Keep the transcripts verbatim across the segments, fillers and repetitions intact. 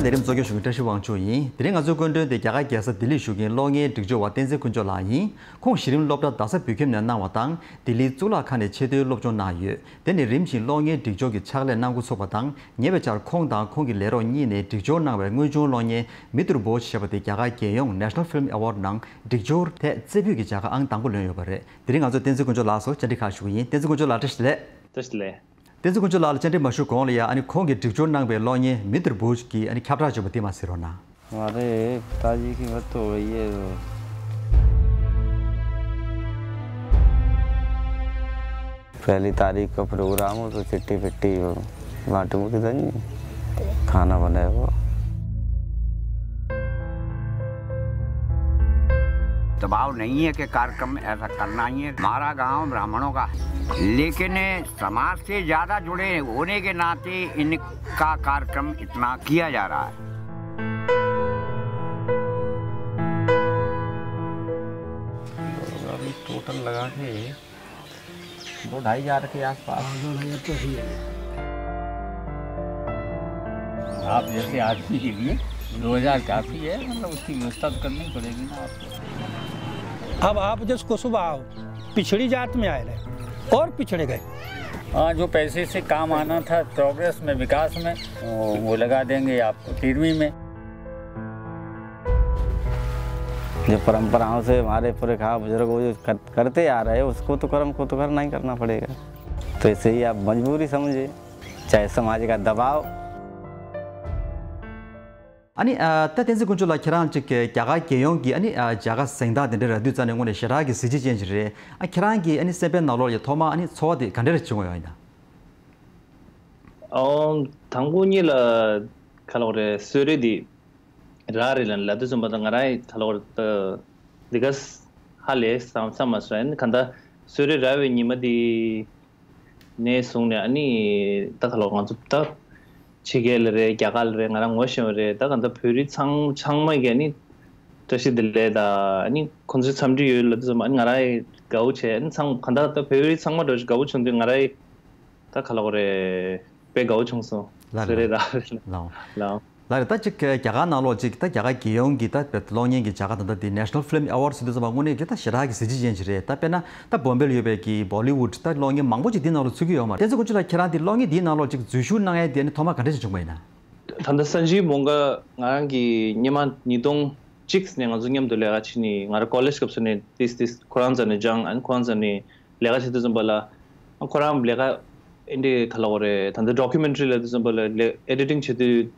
ལས་རིམ་གཙོ་སྐྱོང་ཞུ་མཁན་བཀྲ་ཤིས་དབང་ཕྱུག་ཡིན། དེ་རིང་ང་ཚོའི་སྐུ་མགྲོན་དེ་རྒྱ་གར་རྒྱལ་ས་ལྡི་ལིར་བཞུགས་མཁན་གློག་བརྙན་སྒྲིག་སྦྱོར་བ་བསྟན་འཛིན་དཀོན་མཆོག་ལགས་ཡིན། ཁོང་གཞི་རིམ་སློབ་གྲྭ་རྡ་ས་བོད་ཁྱིམ་ནས་གནང་བ་དང་ལྡི་ལིའི་གཙུག་ལག་ཁང་ནས་ཆེས་མཐོའི་སློབ་སྦྱོང་གནང་ཡོད། དེ་ནས་རིམ་བཞིན་གློག་བརྙན་སྒྲིག་སྦྱོར་གྱི་ཕྱག་ལས་གནང་འགོ་ཚུགས་པ་དང་ཉེ་བའི་ཆར་ཁོང་དང་ཁོང་གི་ལས་རོགས་གཉིས་ནས་སྒྲིག་སྦྱོར་གནང་བའི་དངོས་བྱུང་གློག་བརྙན་མི་ཏུར་བྷོཇ་ཞེས་པ་དེ་རྒྱ་གར་རྒྱལ་ཡོངས་National Film Award ནང་སྒྲིག་སྦྱོར་ཐད་རྩེ་ཕུད་ཀྱི་བྱ་དགའ་ཨང་དང་པོ་ལོན་ཡོད་པ་རེད། དེ་རིང་ང་ཚོ་བསྟན་འཛིན་དཀོན་མཆོག་ལགས་སུ་བཅར་འདྲི་ཁག་ཞུ་གི་ཡིན། བསྟན་འཛིན་དཀོན་མཆོག་ལགས་བཀྲ་ཤིས་བདེ་ལེགས། བཀྲ་ཤིས་བདེ་ལེགས། བསྟན་འཛིན་དཀོན་མཆོག་ལགས་ལ་བཅར་འདྲི་མ་ཞུས་གོང་ལ་ཡ་ཨ་ནི་ཁོང་གིས་སྒྲིག་སྦྱོར་གནང་པའི་གློག་བརྙན་མི་ཏུར་བྷོཇ་གི་ཨ་ནི་ཁྱབ་བསྒྲགས་བྱུང་བ་དེ་མར་གཟིགས་རོགས་གནང་། हमारे पिताजी की मृत्यु हो गई है। पहली तारीख का प्रोग्राम हो तो चिट्ठी फिट्टी हो, बांटू की तो नहीं, खाना बनाए हो। दबाव नहीं है कि कार्यक्रम ऐसा करना ही है। हमारा गांव ब्राह्मणों का है, लेकिन समाज से ज्यादा जुड़े होने के नाते इनका कार्यक्रम इतना किया जा रहा है। अभी टोटल लगा के दो ढाई हजार के आसपास। हाँ, दो ढाई हजार तो ही है। आप जैसे आदमी के लिए दो हजार काफी है, मतलब, उसकी व्यवस्था तो करनी पड़ेगी ना आपको। अब आप जैसे कुसुबा आओ, पिछड़ी जात में आए रहे और पिछड़े गए। हाँ, जो पैसे से काम आना था प्रोग्रेस में, विकास में, वो, वो लगा देंगे आपको तेरहवीं में। जो परंपराओं से हमारे पुरखा बुजुर्ग वो जो कर, करते आ रहे हैं, उसको तो कर्म को तो करना ही करना पड़ेगा। तो इसे ही आप मजबूरी समझे, चाहे समाज का दबाव। ཨ་ནི་ཨ་ད་བསྟན་འཛིན་དཀོན་མཆོག་ལགས། ཁྱེད་རང་ཅིག་རྒྱ་གར་རྒྱལ་ཡོངས་ཀྱི་ཨ་ནི་ཨ་བྱ་དགའ་གཟེངས་རྟགས་དེ་འདྲ་རག་དུས་ཙམ་ནས་དངོས་གནས་ཞེ་དྲག་གི་གཟི་བརྗིད་ཅན་ཞིག་རེད། ཨ་ཁྱེད་རང་གི་ཨ་ནི་སེམས་པའི་ནང་ལོགས་ལ་ཐོག་མར་ཨ་ནི་ཚོར་བ་དེ་ག་འདྲ་རེ་བྱུང་ཡོད་ཡིན་ན། ཨོ། དང་པོ་ཉིད་ལ་ག་ལབ་རེད། གསོལ་རས་དེ་རག་རེད་ལབ་ལབ་དུས་ཙམ་པ་དང་ང་རང་ག་ལབ་རེད། ད་འདི་ག་ཧ་ལས་བསམ་བསམ་མ་སོང་། ཨ་ནི་གང་ལྟར་གསོལ་རས་རག་པའི་ཉི་མ་དེ་ནས་བཟུང་ནས་ཨ་ནི་ད་ག་ལབ་ང་ཚོ་ད་ཕྱི་རྒྱལ་ལ་རེད། རྒྱ་གར་ལ་རེད། ང་རང་ངོ་ཤེས་པ་རེད། ད་གང་ལྟར་བོད་རིགས་ཚང་ཚང་མ་གིས་ཨ་ནི་བཀྲ་ཤིས་བདེ་ལེགས་དང་ཨ་ནི་ཁོང་ཚོའི་འཚམས་འདྲི་ཡོད་ལབ་དུས་ཙམ་པ་ཨ་ནི་ང་རང་ཡི་དགའ་བོ་བྱས། ཨ་ནི་ཚང་གང་ལྟར་ད་བོད་རིགས་ཚང་མ་འདྲ་བོ་ཞིག་དགའ་བོ་བྱུང་དུས་ང་རང་ཡི་ད་ག་ལབ་དགོས་རེད། དཔེ་དགའ་བོ་བྱུང་སོང་། ལགས་ཟེར་རེད། རེད། ད་ལགས། ལགས་རེད། ད་ཅིག་རྒྱ་གར་ནང་ལོགས་ཅིག་ད་རྒྱ་གར་རྒྱལ་ཡོངས་ཀྱི་ད་གློག་བརྙན་གྱི་བྱ་དགའ་ད་ལྟ་དེ་National Film Award ཟེར་དུས་ཙམ་པ་དངོས་གནས་ཀྱི་ད་ཞེ་དྲག་གི་གཟི་བརྗིད་ཅན་ཞིག་རེད། ད་དཔེར་ན་ད་བོམ་བེ་ལ་ཡོད་པའི་གི་Bollywood ད་གློག་བརྙན་མང་པོ་ཅིག་དེའི་ནང་ལ་ཚུད་ཀྱི་ཡོད་མ་རེད། བསྟན་འཛིན་དཀོན་མཆོག་ལགས། ཁྱེད་རང་དེ་གློག་བརྙན་དེའི་ནང་ལོགས་ཅིག་འཛུལ་ཞུགས་གནང་ཡས་དེ་ཨ་ནི་ཐོག་མ་ག་འདྲ་ཞིག་བྱུང་བ་ཡིན་ན། ད་ལྟ་སན་ཇིབ་མོང་ག་ང་རང་གི་སྔོན་མ་ཉིས་སྟོང་གཅིག་ནས་ང་ཚོ་མཉམ་དུ་ལས་ཀ་བྱེད་ནི། ང་རང་ཀོ་ལེཇ་སྐབས་སུ་ནས་ཏིས་ཏིས་ཁོ་རང་རྩ་ནས་སྦྱངས། ཨ་ནི་ཁོ་རང་རྩ་ནས་ལས་ཀ་བྱེད་དུས་ཙམ་པ་ལ་ཁོ་རང་ལས་ཀ་ཨེ་འདྲའི་ག་ལབ་དགོས་རེད། ད་ལྟ་ཌོ་ཀུ་མེན་ཊ་རི་ལབ་དུས་ཙམ་པ་ལ་ལས་ཨེ་ཌི་ཊིང་བྱེད་དུས་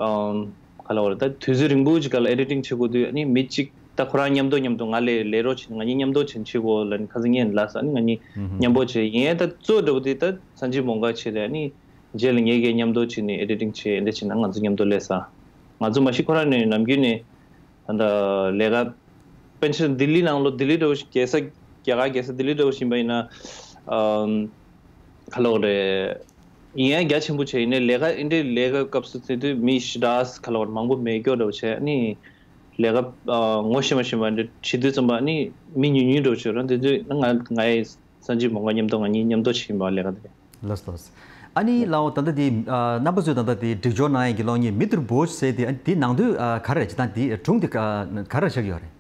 ཨམ་ག་ལབ་དགོས་རེད། ད་དུས་ཚོད་རིང་པོ་ཅིག་སྒང་ལ་ཨེ་ཌི་ཊིང་བྱེད་དགོས་དུས་ཨ་ནི་མི་གཅིག་ད་ཁོ་རང་མཉམ་དུ་མཉམ་དུ་ང་ལས་ལས་རོགས་བྱེད། ང་གཉིས་མཉམ་དུ་བྱེད་བྱེད་དགོས་ལབ་ནས་ཁ་སང་ཉིན་ལབ་སོང་། ཨ་ནི་ང་གཉིས་མཉམ་པོ་བྱས། ཡིན་ཡང་ད་གཙོ་འདྲ་བོ་དེ་ད་སན་ཇིབ་མོང་ག་བྱས་ཏེ་ཨ་ནི་རྗེས་ལ་ངེད་ཀྱིས་མཉམ་དུ་བྱས་ནས་ཨེ་ཌི་ཊིང་བྱས། ཨེ་འདྲ་བྱས་ན་ང་ཚོ་མཉམ་དུ་ལས་ས། ང་ཚོ་མ་གཞི་ཁོ་རང་ནས་ནམ་རྒྱུན་ནས་ད་ལྟ་ལས་ཀ་དཔེར་ན་ཆ་ལྡི་ལི་ནང་ལོགས་ལྡི་ལི་འདྲ་བོ་ཞིག་རྒྱལ་ས་རྒྱ་གར་རྒྱལ་ས་ལྡི་ལི་འདྲ་བོ་ཞིག་ཡིན་པ་ཡིན་ན་ཨམ་ག་ལབ་དགོས་རེད། ཡིན་ཡང་རྒྱ་ཆེན་པོ་བྱས། ཡིན་ནའི་ལས་ཀ་ཨེ་འདྲའི་ལས་ཀ་སྐབས་སུ་བྱེད་དུས་མི་ཞེ་དྲག་ག་ལབ་དགོས་རེད། མང་པོ་མེད་སྐྱོ་འདྲ་བོ་བྱས། ཨ་ནི་ལས་ཀ་ཨ་ངོ་ཤེས་མ་ཤེས་པ་འདྲ་བྱེད་དུས་ཙམ་པ་ཨ་ནི་མི་ཉུང་ཉུང་འདྲ་བོ་བྱེད་རོགས། དེ་དུས་ང་ང་ཡི་སན་ཇིབ་མོང་ག་མཉམ་དུ་ང་གཉིས་མཉམ་དུ་བྱེད་ཡིན་པ་ལས་ཀ་དེ། ལགས་ལགས། ཨ་ནི་ལགས་འོ། ད་ལྟ་དེ་ཨ་རྣམ་པ་ཚོས་ད་ལྟ་དེ་སྒྲིག་སྦྱོར་གནང་ཡས་ཀྱི་གློག་བརྙན་མི་ཏུར་བྷོཇ་ཟེར་དེ་ཨ་ནི་དེའི་ནང་དོན་ཨ་ག་རེ་རེད། སྤྱིར་བཏང་དེའི་སྒྲུང་དེ་ག་ག་རེ་ཆགས་ཀྱི་ཡོད་རེད།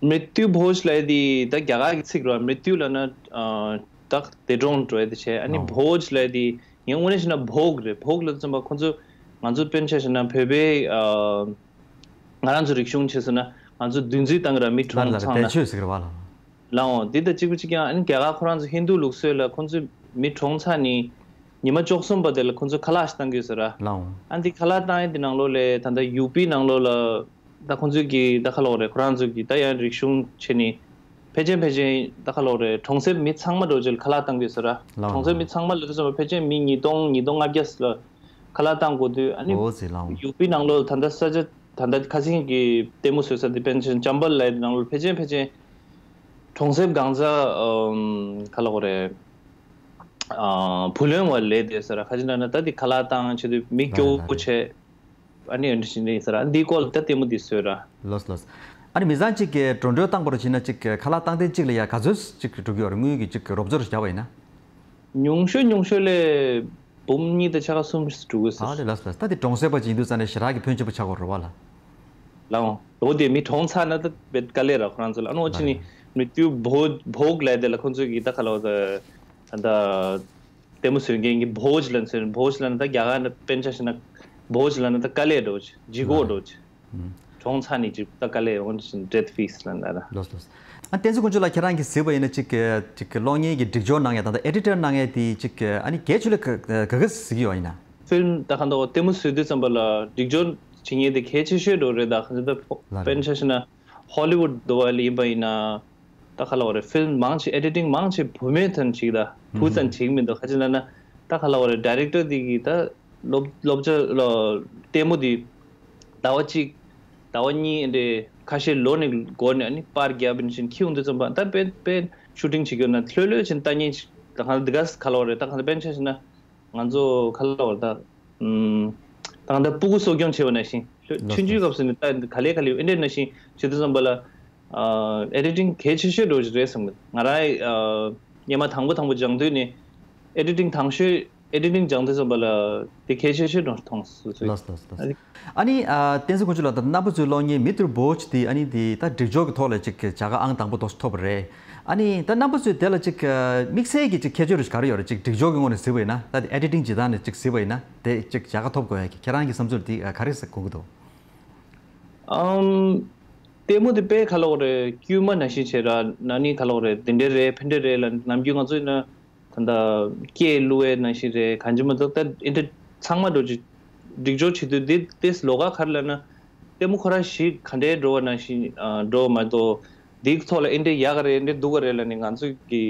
མི་ཏུར་བྷོཇ་ལབ་ཡས་དེ་ད་རྒྱ་གར་གྱི་ཚིག་རེད་བ། མི་ཏུར་ལབ་ན་ཨ་ད་འདས་གྲོངས་འགྲོ་ཡས་དེ་བྱས། ཨ་ནི་ལགས། བྷོཇ་ལབ་ཡས་དེ་ངས་དངོས་གནས་བྱས་ན་བྷོག་རེད། བྷོག་ལབ་དུས་ཙམ་པ་ཁོང་ཚོ་ང་ཚོ་དཔེར་ན་ཆ་བཞག་ན་བོད་པའི་ཨ་ང་རང་ཚོ་རིག་གཞུང་བྱས་སོང་ན་ང་ཚོ་བདུན་ཚིགས་བཏང་གི་ར། མི་གྲོངས་ལ་ལ་ཚར་ན། དད་མཆོད་ཟེར་གི་རེད་བ་ལགས། ལའང་འདི་དང་གཅིག་པ་གཅིག་རྐྱང་། ཨ་ནི་རྒྱ་གར་ཁོ་རང་ཚོ་ཧིན་དུ་ལུགས་སྲོལ་ལ་ཁོང་ཚོས་མི་གྲོངས་ཚར་ནས་ཉི་མ་བཅུ་གསུམ་པ་དེ་ལ་ཁོང་ཚོས་ཁ་ལག་ཞིག་བཏང་གི་ཡོད་ས་ར། ལའང་། ཨ་འདི་ཁ་ལག་བཏང་ཡས་འདི་ནང་ལོགས་ལ་ད་ལྟ་ཡུ་པི་ནང་ལོགས་ལ་ད་ཁོང་ཚོས་ཀྱི་ད་ག་ལབ་དགོས་རེད། ཁོ་རང་ཚོས་ཀྱི་ད་ཡང་རིག་གཞུང་བྱས་ནས་ཕལ་ཆེར་ཕལ་ཆེར་ད་ག་ལབ་དགོས་རེད། གྲོངས་སའི་མི་ཚང་མ་འདྲ་བོ་ཅིག་ལ་ཁ་ལག་བཏང་གི་ཡོད་ས་ར། ལའང་། གྲོངས་སའི་མི་ཚང་མ་ལ་དུས་ཙམ་པ་ཕལ་ཆེར་མི་ཉིས་སྟོང་ཉིས་སྟོང་ལྔ་བརྒྱ་ལ་ཁ་ལག་བཏང་དགོས་དུས། ཨ་ནི་འོ་ཟེར་ལའང་། ཡུ་པི་ནང་ལོགས་ད་ལྟ་ས་ཆ་ད་ལྟ་ཁ་སང་གི་ལྟད་མོ་བཟོ་ས་དེ་དཔེར་ན་ཆ་བྱས་ཅམ་པལ་ལབ་ཡས་དེ་ནང་ལོགས་ཕལ་ཆེར་ཕལ་ཆེར་གྲོངས་སའི་གང་ཟག་ཨམ་ག་ལབ་དགོས་རེད། ཨ་བུ་ལོན་བ་ལས་དེ་ས་ར། ཁ་ཅིག་ན་ན་ད་དེ་ཁ་ལག་བཏང་བྱེད་དུས་མི་སྐྱོ་བོ་བྱས། ཨ་ནི་ཨ་འདྲ་ཞིག་ནི་ས་ར། འདིའི་སྐོར་ལ་ད་ལྟད་མོ་འདི་བཟོས་ར། ལགས་ལགས། ཨ་ནི་མི་ཚང་གཅིག་གིས་འགྲོ་གྲོན་བཏང་པ་རུ་ཕྱིན་ན་གཅིག་ཁ་ལག་བཏང་ཐེངས་གཅིག་ལ་ཡ་ག་ཚོད་གཅིག་འགྲོ་གི་ཡོད་རེད། དངུལ་གྱི་གཅིག་རོབ་ཚོར་བརྒྱབ་པ་ཡིན་ན། ཉུང་ཤོས་ཉུང་ཤོས་ལས་ འབུམ་གཉིས་དང་ཕྱེད་ཀ་གསུམ་འགྲོ་གི་ཟེར། ཨ་ལས། ལགས་སོ། ད་དེ་གྲོངས་ཟེར་བ་ཅིག་ཡིན་དུས་ཙང་ནས་ཞེ་དྲག་གི་ཕོན་ཆེན་པོ་ཆགས་ཀྱི་རེད་བ་ལ། ལའོ། ལོ་དེ་མི་གྲོངས་ཚར་ན་ད་དཔེ་དཀའ་ལས་ར་ཁོ་རང་ཚོ་ལ། ཨ་ནི་འོ་ཅི་ནི་མི་ཏུ་བོ་བོག་ལས་དེ་ལ་ཁོ་ཚོས་ཀྱི་ད་ག་ལ་བ་ད་ད་ལྟད་མོ་བཟོ་མཁན་གྱི་བོཇ་ལ་ཚོས་བོཇ་ལ་ན་ད་རྒྱ་གར་ན་དཔེར་ན་ཆ་བཞག་ན་བོཇ་ལ་ན་ད་དཀའ་ལས་འགྲོ་ཅི་ལྗིད་ཁོག་འགྲོ་ཅི། གྲོངས་ཚར་ནས་ཅིག་ད་དཀའ་ལས་འོང་ཅི་ཌེ་ཐི་ཕི་སི་ལ་ན་ར། ལོས་ལོས། ཨ་བསྟན་འཛིན་དཀོན་མཆོག་ལགས་ཁྱེད་རང་གིས་གཟིགས་པ་ཡིན་ན་ཅིག་ཅིག་གློག་བརྙན་གྱི་སྒྲིག་སྦྱོར་གནང་ཡ་དང་ད་ཨེ་ཌི་ཊར་གནང་ཡ་དེ་ཅིག་ཨ་ནི་གལ་ཆེ་ལ་ག་ག་ག་གཟིགས་ཡོད་ཡིན་ན། ཕིལམ་ད་ག་འདྲ་ལྟད་མོ་བཟོ་དུས་ཙམ་པ་ལ་སྒྲིག་སྦྱོར་བྱེད་མཁན་དེ་གལ་ཆེ་ཤོས་འགྲོ་རེད། ད་ག་འདྲ་ལ་རེད། དཔེར་ན་ཆ་བཞག་ན་ཧོ་ལི་ཝུད་འདྲ་བ་ལ་ཡིན་པ་ཡིན་ན་ད་ག་ལ་བ་རེད། ཕིལམ་མང་ཆེ་ཨེ་ཌི་ཊིང་མང་ཆེ་བུ་མོས་ཐོན་བྱེད་ཀྱི་ད་བུ་ཙམ་བྱེད་ཀྱི་མི་འདུག་ག་ཅི་ལབ་ན་ད་ག་ལ་བ་རེད། ཌའི་རེག་ཊར་དེ་གིས་ད་སློབ་སློབ་ཆ་ལ་ལྟད་མོ་དེ་ཟླ་བ་གཅིག་ཟླ་བ་གཉིས་འདྲ་ཁ་ཤས་ལོ་ནས་འགོར་ནས་ཨ་ནི་པར་རྒྱབ་ནས་བཞིན་ཁྱེར་ཡོང་དུས་ཙམ་པ་ད་དཔེ་དཔེ་ཤུ་ཊིང་བྱེད་ཀྱི་ཡོད་ན་ལྷོད་ལྷོད་བྱས་ནས་ལྟ་མཁན་ཞིག་ད་ག་འདི་ག་ག་ལ་བ་རེད། ད་ག་དཔེར་ན་ཆ་བཞག་ན། ང་ཚོ་ག་ལ་བ་ད། ཨུམ། ད་ལྟ་སྤུ་གུ་གསོ་སྐྱོང་བྱེད་པ་ནང་བཞིན། ལོ་ཆུང་ཆུང་སྐབས་སུ་ནས་ད་ག་ལེ་ག་ལེ་ཨེ་འདྲས་ནང་བཞིན་བྱེད་དུས་ཙམ་པ་ལ། ཨེ་ཌི་ཊིང་གལ་ཆེ་ཤོས་འགྲོ་གི་རེད་བསམ་གི། ང་རང་སྔོན་མ་དང་པོ་དང་པོ་སྦྱང་དུས་ནས་ཨེ་ཌི་ཊིང་དང་ཤོས་ཨེ་ཌི་ཊིང་སྦྱང་དུས་ཙམ་པ་ལ་དེ་གལ་ཆེ་ཤོས་འགྲོ་མཐོང་སོང་། ལོས་ལོས་ལོས། ཨ་ནི་ཨ་བསྟན་འཛིན་དཀོན་མཆོག་ལགས་ད་རྣམ་པ་ཚོའི་གློག་བརྙན་མི་ཊར་བོཇ་དེ་ཨ་ནི་དེ་ད་སྒྲིག་སྦྱོར་གྱི་ཐོག་ལ་ཅིག་བྱ་དགའ་ཨང་དང་པོ་དེ་ཚོ་ཐོབ་པ་རེད། ཨ་ནི་ད་རྣམ་པ་ཚོས་དེ་ལ་ཅིག་དམིགས་བསལ་གྱི་ཅིག་ཁྱད་ཆོས་རེ་ག་རེ་ཡོད་རེད། ཅིག་སྒྲིག་སྦྱོར་གྱི་ངོས་ནས་གཟིགས་པ་ཡིན་ན་ད་དེ་ཨེ་ཌི་ཊིང་བྱེད་སྟངས་ནས་ཅིག་གཟིགས་པ་ཡིན་ན་དེ་ཅིག་བྱ་དགའ་ཐོབ་དགོས་ཡ་གི་ཁྱེད་རང་གི་བསམ་ཚུལ་དེ་ག་རེ་ཟེར་དགོངས་ཀྱི་འདུག་ཨམ། ལྟད་མོ་དེ་དཔེ་ག་ལ་བ་རེད། དཀྱུས་མ་ནང་བཞིན་བྱས་ར་ན་ནི་ག་ལ་བ་རེད། དེ་འདྲས་རེད་ཕན་འདྲས་རེད་ལ་ནམ་རྒྱུན་ང་ཚོ་ཡིན་ན། ད་ལྟ་སྐད་བླུ་བའི་ནང་བཞིན་རེད། གང་ཅི་མ་གཏོགས་ད་ཨེ་འདྲ་ཚང་མ་འགྲོ་ཅིག་སྒྲིག་སྦྱོར་བྱེད་དུས་འདི་ཏེས་ལོགས་ཀ་ག་རེ་ལབ་ན་ལྟད་མོ་ཁོ་རང་ཞིག་ག་འདྲའི་འགྲོ་བ་ནང་བཞིན་འགྲོ་མ་གཏོགས་འདིའི་ཐོག་ལ་ཨེ་འདྲ་ཡག་ག་རེད་ཨེ་འདྲ་སྡུག་ག་རེད་ལབ་ནས་ང་ཚོ་གི་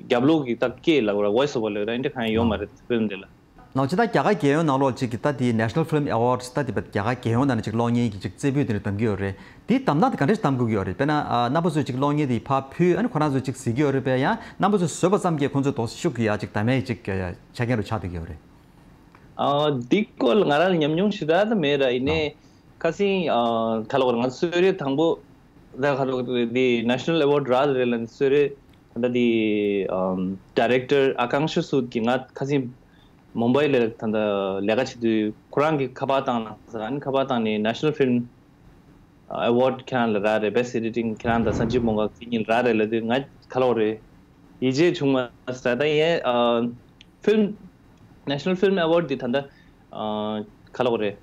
རྒྱབ་ལོགས་ཀྱི་ད་སྐད་ལབ་ར་ཝོ་ཡི་སི་ཨོ་ཝར་ལབ་ར་ཨེ་འདྲ་གང་ཡང་ཡོད་མ་རེད་ཕིལམ་འདི་ལ། ནང་ཆེ་ད་རྒྱ་གར་རྒྱལ་ཡོངས་ནང་ལོགས་ཅིག་གི་ད་དེ་National Film Awards ད་དེ་རྒྱ་གར་རྒྱལ་ཡོངས་ནང་ནས་ཅིག་གློག་བརྙན་གྱི་ཅིག་རྩེ་ཕུད་དེ་འདྲ་གདམ་གྱི་ཡོད་རེད། དེ་གདམ་སྟངས་དེ་ག་འདྲས་གདམ་དགོས་ཀྱི་ཡོད་རེད། དཔེར་ན་ཨ་རྣམ་པ་ཚོས་ཅིག་གློག་བརྙན་དེ་ཕར་ཕུལ་ཨ་ནི་ཁོ་རང་ཚོས་ཅིག་གཟིགས་ཀྱི་ཡོད་རེད་པས། ཡང་རྣམ་པ་ཚོས་བཟོས་པ་ཙམ་གྱིས་ཁོང་ཚོས་དོགས་ཤུགས་ཀྱིས་ཡ་ཅིག་གདམ་ཡས་ཅིག་ཆ་རྐྱེན་རུ་ཆགས་བསྡད་ཀྱི་ཡོད་རེད། ཨ་འདི་སྐོར་ལ་ང་རང་ལ་ཉམས་མྱོང་ཞེ་དྲག་ད་མེད་ར། ཡིན་ནའི་ཁ་སང་ཨ་ག་ལ་བར་ང་གསོལ་རས་དང་པོ་ད་ག་ལ་བར་འདི་National Award་རག་རེད་ལ་གསོལ་རས་ད་ལྟ་འདི་ཨམ་Director Akansha Sood་གིས་ང་ཁ་སང་མུམ་བྷའི་ལ་ད་ལྟ་ལས་ཀ་བྱེད་དུས་ཁོ་རང་གིས་ཁ་པར་བཏང་ན་ཟེར། ཨ་ནི་ཁ་པར་བཏང་ནས་National Film Award་ཁྱེད་རང་ལ་རག་རེད། Best Editing་ཁྱེད་རང་དང་སན་ཇིབ་མོང་ག་ཁྱེད་གཉིས་ལ་རག་རེད་ལབ་དུས་ང་ག་ལ་བ་རེད། ཡིད་ཆེས་བྱུང་མ་ཟད་ད་ཡིན་ཨ་ཕིལམ་National Film Award་འདི་ད་ལྟ་ཨ་ག་ལ་བ་རེད།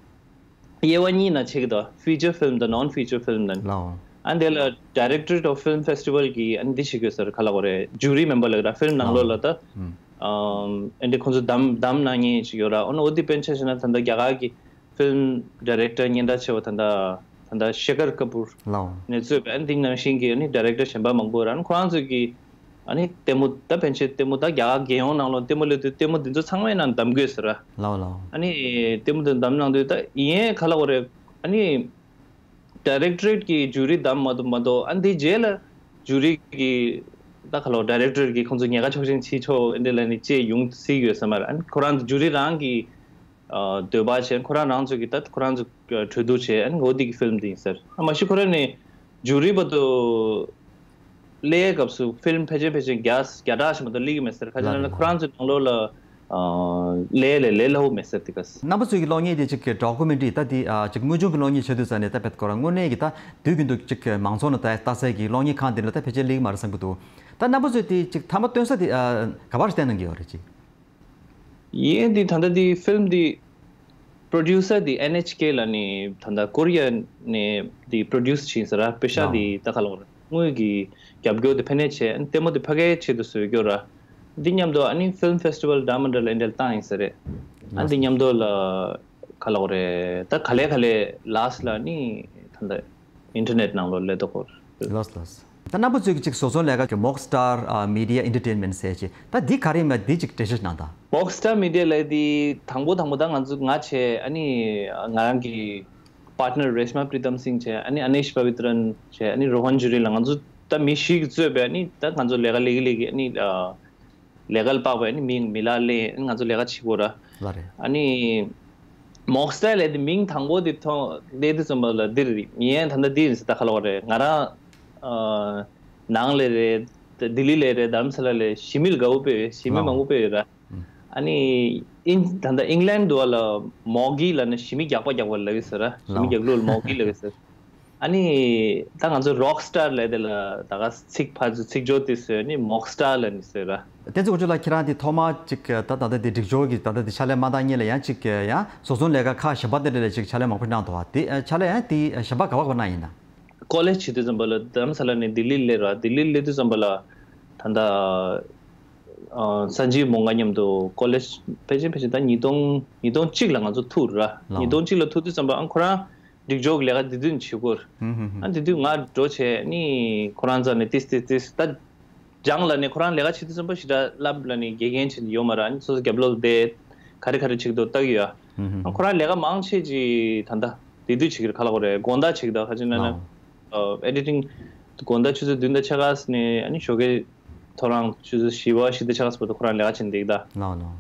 དབྱེ་བ་གཉིས་ནང་ཕྱེ་གི་འདུག Feature Film་དང་Non Feature Film་ནང་། ལའོ། ཨ་འདི་ལ་Directorate of Film Festival་གིས་ཨ་འདི་བྱེད་དགོས་ཟེར་ག་ལ་བ་རེད། Jury member་ལབ་ཀྱི་ར་ཕིལམ་ནང་ལོགས་ལ་ད་ཨམ་ཨ་འདི་ཁོང་ཚོ་བདམས་བདམས་གནང་མཁན་ཞིག་ཡོད་ར། འོ་ན་འོ་འདི་དཔེར་ན་ཆ་བཞག་ན་ད་ལྟ་རྒྱ་གར་གྱི་ཕིལམ་ཌའི་རེག་ཊར་སྙན་གྲགས་ཆེ་བ་ད་ལྟ་ད་ལྟ་ཤེ་ཁར་ཀ་པུར་ལའོ། ནས་གཙོས་པའི་ཨ་འདི་ནང་བཞིན་གྱི་ཨ་ནི་ཌའི་རེག་ཊར་གཞན་པ་མང་པོ་ར། ཨ་ནི་ཁོ་རང་ཚོས་ཀྱི་ཨ་ནི་ལྟད་མོ་ད་ཕན་ཆད་ལྟད་མོ་ད་རྒྱ་གར་རྒྱལ་ཡོངས་ནང་ལོགས་ལྟད་མོ་སླེབས་དུས་ལྟད་མོ་འདི་ཚོ་ཚང་མའི་ནང་གདམ་དགོས་ཟེར་ར། ལའོ་ལའོ། ཨ་ནི་ལྟད་མོ་འདི་གདམ་གནང་དུས་ད་ཡིན་ག་ལ་བ་རེད། ཨ་ནི་ཌའི་རེག་ཊོ་རེཊ་ཀྱི་ཇུ་རི་གདམ་མ་གཏོགས་མ་གཏོགས་ཨ་ནི་དེ་རྗེས་ལ་ཇུ་རི་གི་ད་ག་ལ་བ་ཌའི་རེག་ཊོར་གྱི་ཁོང་ཚོ་ཉེན་ཁ་ཆོག་ཤིང་བྱེད་ཆོག་ཨ་འདི་ལ་ནི་ཅེས་ཡོང་སྲིད་ཡོད་ས་མ་རེད། ཨ་ནི་ཁོ་རང་ཚོ་ཇུ་རི་རང་གི་ཨ་འདོད་པ་བྱས། ཁོ་རང་རང་ཚོ་གི་ད་ཁོ་རང་ཚོ་གྲོས་བསྡུར་བྱས། ཨ་ནི་འོ་འདི་གི་ཕིལམ་འདི་ཡིན་ཟེར། ཨ་མ་གཞི་ཁོ་རང་ནི་ཇུ་རི་བར་དུ་སླེབས་སྐབས་སུ་ཕིལམ་ཕལ་ཆེར་ཕལ་ཆེར་བརྒྱ་བརྒྱ་ཕྲག་ཞིག་མ་གཏོགས་སླེབས་ཀྱི་མེད་ཟེར། ག་ཅི་ལབ་ན་ལགས་རེད། ཁོ་རང་ཚོའི་ནང་ལོགས་ལ་ཨ་ལས་ལས་ལས་སླ་བོ་མེད་ཟེར་དེ་ག་ཟེར། རྣམ་པ་ཚོའི་གློག་བརྙན་དེ་ཅིག་ཌོ་ཀུ་མེན་ཊ་རི་ད་དེ་ཨ་ཅིག་དངོས་བྱུང་གི་གློག་བརྙན་ཆགས་དུས་ཙང་ནས་ད་བེད་ཁོ་རང་དངོས་གནས་ཀྱི་ད་དུས་རྒྱུན་དུ་ཅིག་མང་ཚོགས་ནང་ད་ལྟ་སའི་གི་གློག་བརྙན་ཁང་དེ་ལ་ད་ཕལ་ཆེར་སླེབས་ཀྱི་མ་རེད་བསམ་གྱི་འདུག་ད་རྣམ་པ་ཚོས་དེ་ཅིག་མཐའ་མ་སྟོན་ས་དེ་ཨ་ག་པར་བསྟན་གནང་གི་ཡོད་རེད་ཅིག་ཡིན་དེ་ད་ལྟ་དེ་ཕིལམ་དེ་པྲོ་ཌིའུ་སར་དེ་ཨེན་ཨེཆ་ཀེ་ལ་ནི་ད་ལྟ་ཀོ་རི་ཡ་ནས་དེ་པྲོ་ཌིའུ་སི་བྱས་ཟེར་ར། པེ་ཤ་དེ་ད་ག་ལ་བ་དངུལ་གྱི་རྒྱབ་སྐྱོར་དེ་ཕན་ནུས་བྱས། ཨ་ནི་ལྟད་མོ་དེ་ཕ་གིའི་ཆེད་དུ་བཟོས་ཡོད་ར། འདི་མཉམ་དུ་ཨ་ནི་ཕིལམ་ཕེ་སི་ཊི་ཝལ་འདྲ་མི་འདྲ་ལ་ཨེ་འདྲ་བཏང་ཡིན་ས་རེད། ཨ་འདི་མཉམ་དུ་ལ་ག་ལ་བ་རེད། ད་ག་ལེ་ག་ལེ་ལཱ་སི་ལ་ནི་ད་ལྟ་ཨིན་ཊར་ནེཊ་ནང་ལོགས་སླེབས་དོ་གོ། ལགས་ལགས། ད་རྣམ་པ་ཚོས་ཀྱི་ཅིག་བཟོ་ཚོང་ལས་ཀ་གི་མོག་སི་ཊར་ཨ་མི་ཌི་ཡ་ཨེན་ཊར་ཊེན་མེན་ཊ་ཟེར་ཅིག་ད་འདི་ག་རེ་མ་འདི་ཅིག་འགྲེལ་བཤད་གནང་དང་། མོག་སི་ཊར་མི་ཌི་ཡ་ལབ་དེ་དང་པོ་དང་པོ་ད་ང་ཚོ་ང་བྱས། ཨ་ནི་ང་རང་གི་པཱར་ཊི་ནར་རེཤ་མ་པྲི་ཏམ་སིང་བྱས། ཨ་ནི་ཨ་ནེ་ཤི་པ་བི་ཏྲན་བྱས། ཨ་ནི་རོ་ཧན་ཇུ་རི་ལ་ང་ཚོ་ད་མི་བཞི་གིས་གཙོས་པའི་ཨ་ནི་ད་ང་ཚོ་ལས་ཀ་ལས་ཀྱི་ལས་ཀྱི་ཨ་ནི་ཨ་ལས་ཀ་ལ་དཔག་པའི་ཨ་ནི་མི་མི་ལ་ལས་ཨ་ནི་ང་ཚོ་ལས་ཀ་བྱེད་དགོས་ར། ལགས་རེད། ཨ་ནི་མོག་སི་ཊར་ལབ་དེ་མིང་དང་པོ་དེ་ཐོག་ལས་དེ་ཙམ་པ་ལ་འདིར་ཡིན། ད་ལྟ་འདི་ཡིན་ཟེར་ད་ག་ལ་བ་རེད། ང་རང་ཨ་ནང་ལ་རེད། ལྡི་ལི་ལ་རེད། དྷ་རམ་ས་ལ་ལ་གཞིས་མི་ལ་དགའ་པོ་དཔེ་ཡོད། གཞིས་མི་ལའོ་མང་པོ་དཔེ་ཡོད་ར། ཨ་ ཨ་ནི་ཨིན་ད་ལྟ་ཨིང་ལན་འདུག་བ་ལ་མོག་གི་ལབ་ན་ཞི་མི་རྒྱག་པ་རྒྱག་པ་ལབ་ཡོད་ཟེར་ར། ཞི་མི་རྒྱག་ལུགས་ལ་མོག་གི་ལབ་ཡོད་ཟེར། ཨ་ནི་ད་ང་ཚོ་རོག་སི་ཊར་ལབ་དེ་ལ་ད་ག་ཚིག་ཕར་ཚུར་ཚིག་སྦྱོར་དེ་བཟོས་ནི་མོག་སི་ཊར་ལབ་ནི་ཟེར་ར། བསྟན་འཛིན་དཀོན་མཆོག་ལགས། ཁྱེད་རང་དེ་ཐོག་མར་ཅིག་ད་ད་ལྟ་དེ་སྒྲིག་སྦྱོར་གྱི་ད་ལྟ་དེ་ཕྱག་ལས་མ་བཏང་སྔོན་ལ་ཡང་ཅིག་ཡང་བཟོ་ཚོང་ལས་ཀ་ཁག་གཞན་པ་དེ་འདྲ་ལ་ཅིག་ཕྱག་ལས་མང་པོ་གནང་འདུག་བ། དེ་ཕྱག་ལས་ཡང་དེ་གཞན་པ་ག་བ་ག་བ་གནང་ཡིན་ན། ཀོ་ལེཇ་བྱེད་དུས་ཙམ་པ་ལ་རྡ་རམ་ས་ལ་ནས་ལྡི་ལི་སླེབས་ར། ལྡི་ལི་སླེབས་དུས་ཙམ་པ་ལ་ད་ལྟ་ཨ་སན་ཇིབ་མོང་ག་མཉམ་དུ་ཀོ་ལེཇ་ཕལ་ཆེར་ཕལ་ཆེར་ད་ཉིས་སྟོང་ཉིས་སྟོང་གཅིག་ལ་ང་ཚོ་ཐུག་ར། ལའོ། ཉིས་སྟོང་གཅིག་ལ་ཐུག་དུས་ཙམ་པ་ཨ་ཁོ་རང་སྒྲིག་སྦྱོར་གྱི་ལས་ཀ་དེ་དུས་ནས་བྱེད་དགོས། ཧུམ་ཧུམ་ཧུམ། ཨ་དེ་དུས་ང་འགྲོ་བྱས་ནི་ཁོ་རང་རྩ་ནས་ཏིས་ཏིས་ཏིས་ད་སྦྱང་ལ་ནི་ཁོ་རང་ལས་ཀ་བྱེད་དུས་ཙམ་པ་ཞེ་དྲག་བསླབ་ལ་ནི་དགེ་རྒན་བྱེད་ཡོད་མ་རེད། ཨ་ནི་སོ་སོ་རྒྱབ་ལོགས་བསྡད་ག་རེ་ག་རེ་བྱེད་ཀྱི་འདུག་ལྟ་གི་ཡོད། ཧུམ་ཧུམ། ཁོ་རང་ལས་ཀ་མང་ཆེ་ཅིག་ད་ལྟ་དེ་དུས་བྱེད་ཀྱི་རེད། ག་ལ་གོ་རེད། དགོང་དག་བྱེད་ཀྱི་ད་ཁ་ཅིག་ན་ན་ལའོ། ཨེ་ཌི་ཊིང་དགོང་དག་ཆུ་ཚོད་བདུན་དང་ཕྱེད་ཀ་ནས་ཨ་ནི་ཞོགས་ཀའི་ཐོ་རངས་ཆུ་ཚོད་བཞི་པ་བཞི་དང་ཕྱེད་ཀ་བར་དུ་ཁོ་རང་ལས་ཀ་བྱེད་འདུག་ད། ལའོ་ལའོ།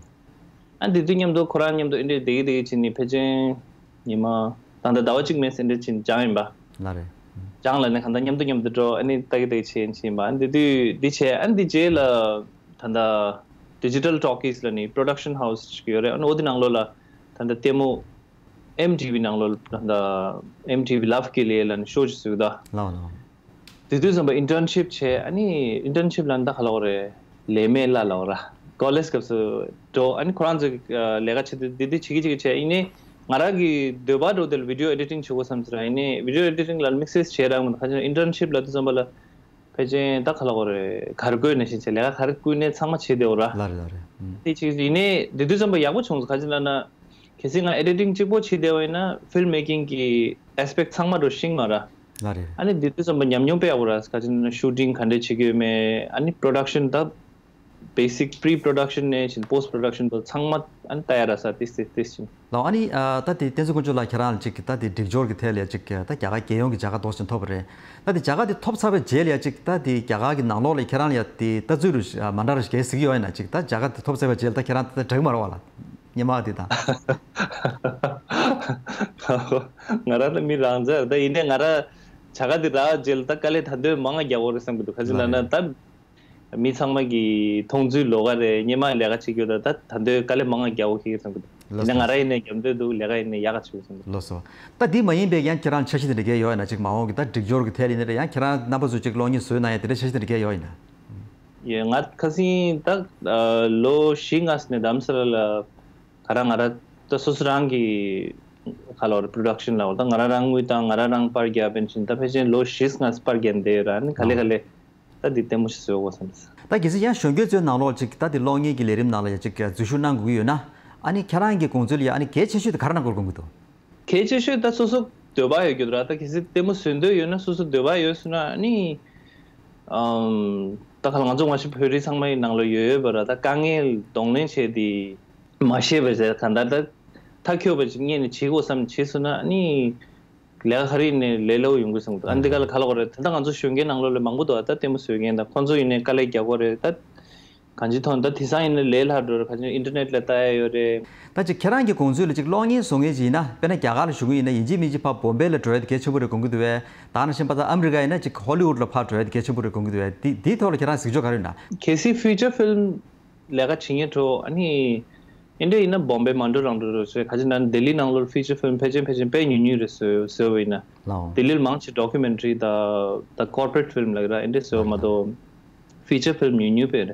ཨ་དེ་དུས་མཉམ་དུ་ཁོ་རང་མཉམ་དུ་ཨེ་འདྲས་བསྡད་ཀྱི་བསྡད་ཀྱི་བྱས་ནས་ཕལ་ཆེར་ཉི་མ་ད་ལྟ་ཟླ་བ་གཅིག་མིན་ཙམ་ཨེ་འདྲས་ཕྱིན་སྦྱངས་ཡིན་པ། ལ་རེད། སྦྱངས་ལ་ནི་གང་ལྟར་མཉམ་དུ་མཉམ་དུ་འགྲོ། ཨ་ནི་ལྟ་གི་ལྟ་གི་བྱས་ཕྱིན་པ། ཨ་ནི་དེ་དུས་འདི་བྱས། ཨ་ནི་འདི་རྗེས་ལ་ད་ལྟ་ཌི་ཇི་ཊལ་ཊོ་ཀིས་ལ་ནི་པྲོ་ཌག་ཤན་ཧའུ་སི་ཞིག་ཡོད་རེད། ཨ་ནི་འོ་དེ་ནང་ལོགས་ལ་ད་ལྟ་ལྟད་མོ་ཨེམ་ཊི་ཝི་ནང་ལོགས་ད་ལྟ་ཨེམ་ཊི་ཝི་ལབ་ཀེ་ལི་ཡེ་ལ་ནི་ཤོ་ཅིག་བཟོས་ད། ལའོ་ལའོ། དེ་དུས་ཙམ་པ་ཨིན་ཊརན་ཤིབ་བྱས། ཨ་ནི་ཨིན་ཊརན་ཤིབ་ལ་ད་ག་ལབ་དགོས་རེད། ལས་མེད་གླ་ལབ་དགོས་ར། ཀོ་ལེཇ་སྐབས་སུ་འགྲོ། ཨ་ནི་ཁོ་རང་ཚོས་ལས་ཀ་བྱེད་དུས་འདི་འདི་བྱེད་ཀྱི་བྱེད་ཀྱི་བྱས། ཡིན་ནའི་ང་རང་གི་འདོད་པ་འགྲོ་དེ་ལ་བི་ཌི་ཡོ་ཨེ་ཌི་ཊིང་བྱེད་དགོས་བསམ་ཟེར། ཡིན་ནའི་བི་ཌི་ཡོ་ཨེ་ཌི་ཊིང་ལ་དམིགས་བསལ་བྱས་རག་མི་འདུག་ཁ་ཅིག་ཨིན་ཊརན་ཤིབ་ལབ་དུས་ཙམ་པ་ལ་ཕལ་ཆེར་ད་ག་ལབ་དགོས་རེད། ག་རེ་བསྐུར་ནས་བཞིན་བྱས་ལས་ཀ་ག་རེ་བསྐུར་ནས་ཚང་མ་བྱེད་བསྡད་ཡོད་ར། ལ་རེད་ལ་རེད། ཨུམ། དེ་ཅིག་ཡིན་ནའི་འདི་དུས་ཙམ་པ་ཡག་པོ་བྱུང་སོང་། ག་ཅིག་ལབ་ན། གལ་སྲིད་ང་ཨེ་ཌི་ཊིང་གཅིག་པོ་བྱེད་བསྡད་པ་ཡིན་ན་ཕིལམ་མེ་ཀིང་གི་ཨེ་སི་པེག་ཊི་ཚང་མ་འགྲོ་ཤེས་མ་རེད། ལ་རེད། ཨ་ནི་འདི་དུས་ཙམ་པ་ཉམས་མྱོང་དཔེ་ཡག་པོ་རེད། ག་ཅིག་ན་ཤུ་ཊིང་ག་འདྲས་བྱེད་ཀྱི་ཡོད་མེད། ཨ་ནི་པྲོ་ཌག་ཤན་ད་བེ་སིག་པི་རི་པྲོ་ཌག་ཤན་ནས་བྱིན་པོ་སི་ཊི་པྲོ་ཌག་ཤན་བར་ཚང་མ་ཨ་ནི་ལྟ་ཡ་ར་ས་ཏིས་ཏིས་ཏིས་ཕྱིན། ལའོ། ཨ་ནི་ཨ་ད་དེ་བསྟན་འཛིན་དཀོན་མཆོག་ལགས་ཁྱེད་རང་ལ་ཅིག་ད་དེ་སྒྲིག་སྦྱོར་གྱི་ཐད་ལ་ཅིག་ད་དེ་རྒྱ་གར་རྒྱལ་ཡོངས་ཀྱི་མཇལ་ཁ་འདུག་སེ་ཐོབ་པ་རེད། ད་དེ་མཇལ་ཁ་དེ་ཐོབ་ཚར་བའི་རྗེས་ལ་ཡ་ཅིག་ད་དེ་རྒྱ་གར་གྱི་ནང་ལོགས་ལ་ཁྱེད་རང་ལ་ཡ་དེ་ལྟ་ཚུལ་རུ་མ་འདྲ་རུ་གལ་སྲིད་ཀྱི་ཡོད་ཡིན་ན་ཅིག་ད་མཇལ་ཁ་དེ་ཐོབ་ཚར་བའི་རྗེས་ལ་ད་ཁྱེད་རང་ད་ལྟ་འདྲ་གི་མ་རེད་བ་ལ། སྙན་མ་དེ་དང་། ང་རང་ད་མི་རང་ཚར་ད་ཡིན་ནའི་ང་རང་བྱ་དགའ་དེ་རག་རྗེས་ལ་ད་དཀའ་ལས་ད་འདོད་མང་ང་རྒྱག་དགོས་རེད་བསམ་གི་འདུག་ག་ཅི་ལབ་ན་ད་མི་ཚང་མ་གི་མཐོང་ཚུལ་ལོགས་ཀ་རེད། སྙན་མ་ལས་ཀ་བྱེད་རྒྱུ་ད་ད་ད་འདོད་དཀའ་ལས་མང་ང་རྒྱག་དགོས་ཀྱི་བསམ་གི་འདུག་ཡིན་ནའི་ང་རང་ཡིན་ནའི་རྒྱབ་འདོད་འདུག་ལས་ཀ་ཡིན་ནའི་ཡག་ག་བྱེད་དགོས་བསམ་གི་འདུག་ལགས་སོ། ད་འདི་མ་ཡིན་པའི་ཡང་ཁྱེད་རང་འཆར་གཞི་དེ་འདྲ་གས་ཡོད་ཡིན་ན་ཅིག་མ་འོངས་ཀྱི་ད་སྒྲིག་སྦྱོར་གྱི་ཐད་ལ་ཡིན་ན་རེད། ཡང་ཁྱེད་རང་རྣམ་པ་ཚོ་ཅིག་གློག་བརྙན་བཟོས་གནང་ཡ་དེ་འདྲ་འཆར་གཞི་དེ་འདྲ་གས་ཡོད་ཡིན་ན། ཡེ་ང་ཁ་སང་ད་ལོ་བཞི་ལྔ་ནས་རྡ་རམ་ས་ལ་ལ་ག་ར་ང་ར་ད་སོ་སོ་རང་གི་ག་ལབ་རེད། པྲོ་ཌག་ཤན་ལ་འོ་ད་ང་ར་རང་དངུལ་བཏང་ང་ར་རང་པར་རྒྱག་པ་ཡིན་ཕྱིན་ད་ཕལ་ཆེར་ལོ་བཞི་ལྔ་པར་རྒྱག་བསྡད་ཡོད་ར། ཨ་ནི་ག་ལེ་ག་ལེ་ད་འདི་ལྟད་མོ་ཞིག་བཟོ་དགོས་བསམ། ད་གལ་སྲིད་ཡང་གཞོན་སྐྱེས་ཚོའི་ནང་ལོགས་ཅིག་ད་འདི་གློག་བརྙན་གྱི་ལས་རིམ་ནང་ལ་ཡ་ཅིག་འཛུལ་ཞུགས་གནང་དགོས་ཀྱི་ཡོད་ན་ཨ་ནི་ཁྱེད་རང་གི་དགོངས་ཚུལ་ལ་ཡ་ཨ་ནི་གལ་ཆེ་ཤོས་དེ་ག་རེ་གནང་དགོས་དགོངས་ཀྱི་འདུག་གལ་ཆེ་ཤོས་ད་སོ་སོ་འདོད་པ་ཡོད་རྒྱུ་ར། ད་གལ་སྲིད་ལྟད་མོ་བཟོ་འདོད་ཡོད་ན་སོ་སོ་འདོད་པ་ཡོད་སོང་ན་ཨ་ནི་ཨམ་ད་ག་ལ་ང་ཚོ་མ་གཞི་བོད་རིགས་ཚང་མའི་ནང་ལ་ཡོད་ཡོད་པ་ར། ད་དཀའ་ངལ་གདོང་ལེན་བྱས་ཏེ་མ་ཤེས་པ་ཟེར་གང་ལྟར་ད་མཐའ་འཁྱོལ་བ་ཅིག་རྙེད་ནས་བྱེད་དགོས་བསམ་བྱས་སོང་ན་ཨ་ནི་ལས་ཀ་ག་རེ་ཡིན་ནའི་ལས་སླ་པོ་ཡོང་གི་བསམ་གི་འདུག་ཨ་འདི་ག་ལ་ག་ལ་གོ་རེད། ད་ལྟ་ང་ཚོ་གཞོན་སྐྱེས་ནང་ལོགས་ལ་མང་པོ་འདུག་ད་ལྟད་མོ་བཟོ་མཁན་དང་ཁོང་ཚོ་ཡིན་ནའི་དཀའ་ལས་རྒྱག་གོ་རེད་ད། གང་ཅི་ཐོན་ད་དེང་སང་ཡིན་ན་ལས་སླ་འགྲོ་རེད། གང་ཅི་ཨིན་ཊར་ནེཊ་ལ་ལྟ་ཡ་ཡོད་རེད། ད་ཅིག་ཁྱེད་རང་གི་དགོངས་ཚུལ་ལ་ཅིག་གློག་བརྙན་བཟོ་མཁན་ཅིག་ཡིན་ན་དཔེར་ན་རྒྱ་གར་ལ་བཞུགས་མཁན་ཡིན་ན་ཡིན་གཅིག་མིན་གཅིག་ཕར་བོམ་བེ་ལ་འགྲོ་ཡ་དེ་གལ་ཆེན་པོ་རེད་དགོངས་ཀྱི་འདུག་བས། ད་ནང་བཞིན་པ་ད་ཨ་མི་རི་ཀ་ཡིན་ན་ཅིག་ཧོ་ལི་ཝུཌ་ལ་ཕར་འགྲོ་ཡ་དེ་གལ་ཆེན་པོ་རེད་དགོངས་ཀྱི་འདུག་བས། དེ་དེའི་ཐོག་ལ་ཁྱེད་རང་གཟིགས་ཕྱོགས་ག་རེ་ཡོད་ན། གལ་སྲིད་ཕི་ཅར་ཕིལམ་ལས་ཀ་བྱེད་མཁན་འགྲོ་ཨ་ནི་ཨིན་ཌི་ཡ་ཡིན་ན་བོམ་བེ་མ་འགྲོ་རང་འགྲོ་རེད་ཟེར། ག་ཅི་ན་ལྡི་ལི་ནང་ལོགས་ཕི་ཅར་ཕིལམ་ཕལ་ཆེར་ཕལ་ཆེར་དཔེ་ཉུང་ཉུང་རེད་བཟོ་བཟོ་བ་ཡིན་ན། ལའོ། ལྡི་ལིར་མང་ཆེ་ཌོ་ཀུ་མེན་ཊ་རི་དང་ད་ཀོར་པོ་རེཊ་ཕིལམ་ལབ་ཀྱི་ར་ཨེ་འདྲས་བཟོས་པ་མ་གཏོགས་ཕི་ཅར་ཕིལམ་ཉུང་ཉུང་དཔེ་རེད།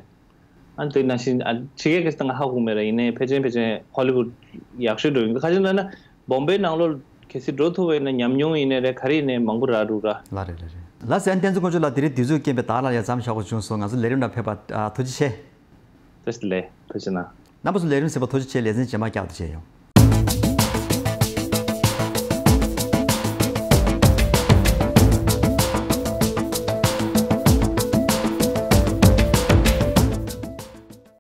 ཨ་དེ་ནང་བཞིན་ཨ་ཕྱི་རྒྱལ་སྐད་ཆ་ང་ཧ་གོ་མེད་ར། ཡིན་ནའི་ཕལ་ཆེར་ཕལ་ཆེར་ཧོ་ལི་ཝུཌ་ཡག་ཤོས་འགྲོ་ཡོང་གི། ག་ཅི་ལབ་ན་བོམ་བེ་ནང་ལོགས་གལ་སྲིད་འགྲོ་ཐུབ་པ་ཡིན་ན་ཉམས་མྱོང་ཡིན་ནའི་རེད་ག་རེ་ཡིན་ནའི་མང་པོ་རག་འགྲོ་ར། ལགས་རེད་ལགས་རེད། ལགས་སོ། བསྟན་འཛིན་དཀོན་མཆོག་ལགས་དེ་རིང་དུས་ཚོད་རྐྱེན་པས་བདག་ལ་ཡང་མཚམས་བཞག་དགོས་བྱུང་སོང་། ང་ཚོ་ལས་རིམ་ནང་ཕེབས་པ་ཨ་ཐུགས་རྗེ་ཆེ། བཀྲ་ཤིས་བདེ་ལེགས། ཐུགས་རྗེ་གནང་། རྣམ་པ་ཚོ་ལས་རིམ་གསན་པར་ཐུགས་རྗེ་ཆེ། ལེ་ཚན་རྗེས་མ་བསྐྱར་དུ་མཇལ་ཡོང་།